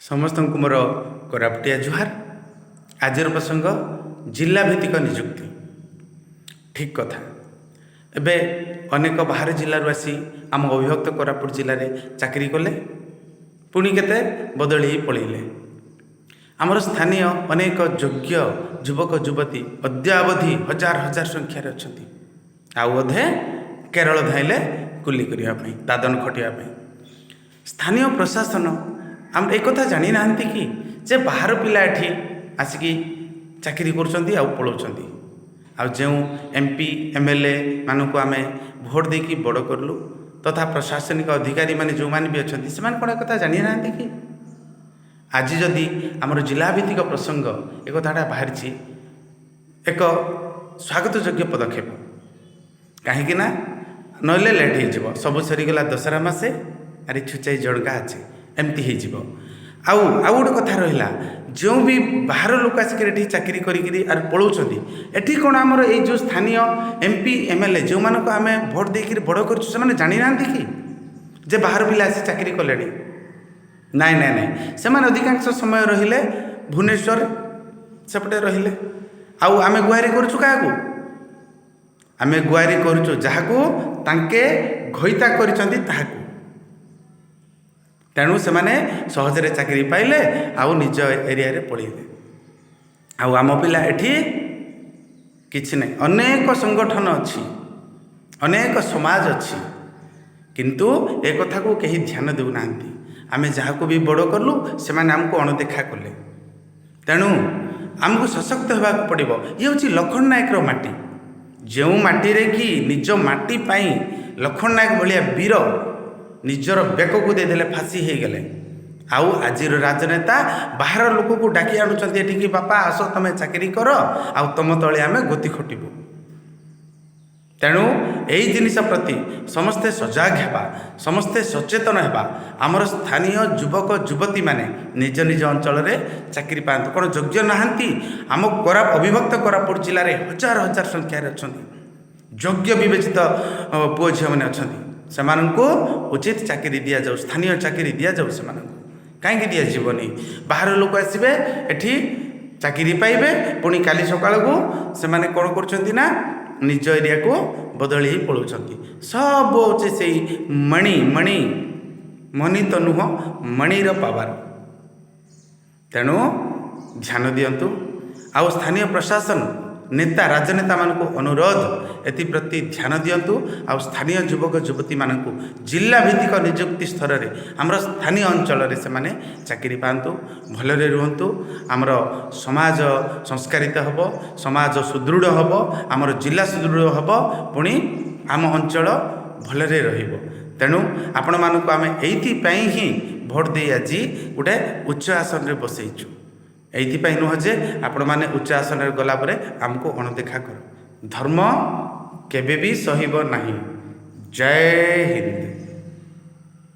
ସମସ୍ତଙ୍କୁ ମୋର କୋରାପୁଟିଆ ଜୁହାର। ଆଜିର ପ୍ରସଙ୍ଗ ଜିଲ୍ଲା ଭିତ୍ତିକ ନିଯୁକ୍ତି। ଠିକ୍ କଥା, ଏବେ ଅନେକ ବାହାର ଜିଲ୍ଲାରୁ ଆସି ଆମ ଅବିଭକ୍ତ କୋରାପୁଟ ଜିଲ୍ଲାରେ ଚାକିରି କଲେ, ପୁଣି କେତେ ବଦଳି ହେଇ ପଳେଇଲେ। ଆମର ସ୍ଥାନୀୟ ଅନେକ ଯୋଗ୍ୟ ଯୁବକ ଯୁବତୀ ଅଦ୍ୟାବଧି ହଜାର ହଜାର ସଂଖ୍ୟାରେ ଅଛନ୍ତି। ଆଉ ଅଧେ କେରଳ ଧାଇଁଲେ କୁଲି କରିବା ପାଇଁ, ଦାଦନ ଖଟିବା ପାଇଁ। ସ୍ଥାନୀୟ ପ୍ରଶାସନ ଆମ ଏକଥା ଜାଣିନାହାନ୍ତି କି ଯେ ବାହାର ପିଲା ଏଠି ଆସିକି ଚାକିରି କରୁଛନ୍ତି ଆଉ ପଳାଉଛନ୍ତି? ଆଉ ଯେଉଁ ଏମ୍ପି, ଏମ୍ଏଲ୍ଏ ମାନଙ୍କୁ ଆମେ ଭୋଟ ଦେଇକି ବଡ଼ କଲୁ ତଥା ପ୍ରଶାସନିକ ଅଧିକାରୀମାନେ ଯେଉଁମାନେ ବି ଅଛନ୍ତି, ସେମାନେ କ'ଣ ଏକଥା ଜାଣିନାହାନ୍ତି କି? ଆଜି ଯଦି ଆମର ଜିଲ୍ଲା ଭିତ୍ତିକ ପ୍ରସଙ୍ଗ ଏ କଥାଟା ବାହାରିଛି, ଏକ ସ୍ୱାଗତ ଯୋଗ୍ୟ ପଦକ୍ଷେପ। କାହିଁକି ନା ନହେଲେ ଲେଟ୍ ହେଇଯିବ। ସବୁ ସରିଗଲା ଦଶହରା ମାସେ, ଆରେ ଛୁଚାଇ ଜଣକା ଅଛି, ଏମିତି ହେଇଯିବ। ଆଉ ଗୋଟେ କଥା ରହିଲା, ଯେଉଁ ବି ବାହାର ଲୋକ ଆସିକରି ଏଠି ଚାକିରି କରିକିରି ଆର୍ ପଳାଉଛନ୍ତି, ଏଠି କ'ଣ ଆମର ଏଇ ଯେଉଁ ସ୍ଥାନୀୟ ଏମ୍ପି, ଏମ୍ଏଲ୍ଏ, ଯେଉଁମାନଙ୍କୁ ଆମେ ଭୋଟ ଦେଇକିରି ବଡ଼ କରିଛୁ, ସେମାନେ ଜାଣିନାହାନ୍ତି କି ଯେ ବାହାର ପିଲା ଆସି ଚାକିରି କଲେଣି? ନାଇଁ ନାଇଁ ନାଇଁ, ସେମାନେ ଅଧିକାଂଶ ସମୟ ରହିଲେ ଭୁବନେଶ୍ୱର ସେପଟେ ରହିଲେ। ଆଉ ଆମେ ଗୁହାରି କରୁଛୁ କାହାକୁ? ଆମେ ଗୁହାରି କରୁଛୁ ଯାହାକୁ ତାଙ୍କେ ଘଇତା କରିଛନ୍ତି ତାହାକୁ। ତେଣୁ ସେମାନେ ସହଜରେ ଚାକିରି ପାଇଲେ ଆଉ ନିଜ ଏରିଆରେ ପଳେଇଲେ। ଆଉ ଆମ ପିଲା ଏଠି କିଛି ନାହିଁ। ଅନେକ ସଂଗଠନ ଅଛି, ଅନେକ ସମାଜ ଅଛି, କିନ୍ତୁ ଏ କଥାକୁ କେହି ଧ୍ୟାନ ଦେଉନାହାନ୍ତି। ଆମେ ଯାହାକୁ ବି ବଡ଼ କଲୁ, ସେମାନେ ଆମକୁ ଅଣଦେଖା କଲେ। ତେଣୁ ଆମକୁ ସଶକ୍ତ ହେବାକୁ ପଡ଼ିବ। ଇଏ ହେଉଛି ଲକ୍ଷ୍ମଣ ନାୟକର ମାଟି, ଯେଉଁ ମାଟିରେ କି ନିଜ ମାଟି ପାଇଁ ଲକ୍ଷ୍ମଣ ନାୟକ ଭଳିଆ ବୀର ନିଜର ବେକକୁ ଦେଇଦେଲେ, ଫାଶୀ ହେଇଗଲେ। ଆଉ ଆଜିର ରାଜନେତା ବାହାର ଲୋକକୁ ଡାକି ଆଣୁଛନ୍ତି ଏଠିକି, ବାପା ଆସ, ତମେ ଚାକିରି କର, ଆଉ ତମ ତଳେ ଆମେ ଗୋତି ଖଟିବୁ। ତେଣୁ ଏଇ ଜିନିଷ ପ୍ରତି ସମସ୍ତେ ସଜାଗ ହେବା, ସମସ୍ତେ ସଚେତନ ହେବା। ଆମର ସ୍ଥାନୀୟ ଯୁବକ ଯୁବତୀମାନେ ନିଜ ନିଜ ଅଞ୍ଚଳରେ ଚାକିରି ପାଆନ୍ତୁ। କ'ଣ ଯୋଗ୍ୟ ନାହାନ୍ତି? ଆମ ଅବିଭକ୍ତ କୋରାପୁଟ ଜିଲ୍ଲାରେ ହଜାର ହଜାର ସଂଖ୍ୟାରେ ଅଛନ୍ତି, ଯୋଗ୍ୟ ବିବେଚିତ ପୁଅ ଝିଅମାନେ ଅଛନ୍ତି। ସେମାନଙ୍କୁ ଉଚିତ ଚାକିରି ଦିଆଯାଉ, ସ୍ଥାନୀୟ ଚାକିରି ଦିଆଯାଉ ସେମାନଙ୍କୁ। କାହିଁକି ଦିଆଯିବନି? ବାହାର ଲୋକ ଆସିବେ, ଏଠି ଚାକିରି ପାଇବେ, ପୁଣି କାଲି ସକାଳକୁ ସେମାନେ କ'ଣ କରୁଛନ୍ତି ନା ନିଜ ଏରିଆକୁ ବଦଳି ହେଇ ପଳାଉଛନ୍ତି। ସବୁ ହେଉଛି ସେଇ ମଣି ମଣି ମନି ତ ନୁହଁ, ମଣିର ପାୱାର। ତେଣୁ ଧ୍ୟାନ ଦିଅନ୍ତୁ। ଆଉ ସ୍ଥାନୀୟ ପ୍ରଶାସନ, ନେତା, ରାଜନେତାମାନଙ୍କୁ ଅନୁରୋଧ, ଏଥିପ୍ରତି ଧ୍ୟାନ ଦିଅନ୍ତୁ। ଆଉ ସ୍ଥାନୀୟ ଯୁବକ ଯୁବତୀମାନଙ୍କୁ ଜିଲ୍ଲା ଭିତ୍ତିକ ନିଯୁକ୍ତି ସ୍ତରରେ ଆମର ସ୍ଥାନୀୟ ଅଞ୍ଚଳରେ ସେମାନେ ଚାକିରି ପାଆନ୍ତୁ, ଭଲରେ ରୁହନ୍ତୁ। ଆମର ସମାଜ ସଂସ୍କାରିତ ହେବ, ସମାଜ ସୁଦୃଢ଼ ହେବ, ଆମର ଜିଲ୍ଲା ସୁଦୃଢ଼ ହେବ, ପୁଣି ଆମ ଅଞ୍ଚଳ ଭଲରେ ରହିବ। ତେଣୁ ଆପଣମାନଙ୍କୁ ଆମେ ଏଇଥିପାଇଁ ହିଁ ଭୋଟ ଦେଇ ଆଜି ଗୋଟେ ଉଚ୍ଚ ଆସନରେ ବସେଇଛୁ। ଏଇଥିପାଇଁ ନୁହଁ ଯେ ଆପଣମାନେ ଉଚ୍ଚ ଆସନରେ ଗଲା ପରେ ଆମକୁ ଅଣଦେଖା କର। ଧର୍ମ କେବେ ବି ସହିବ ନାହିଁ। ଜୟ ହିନ୍ଦ।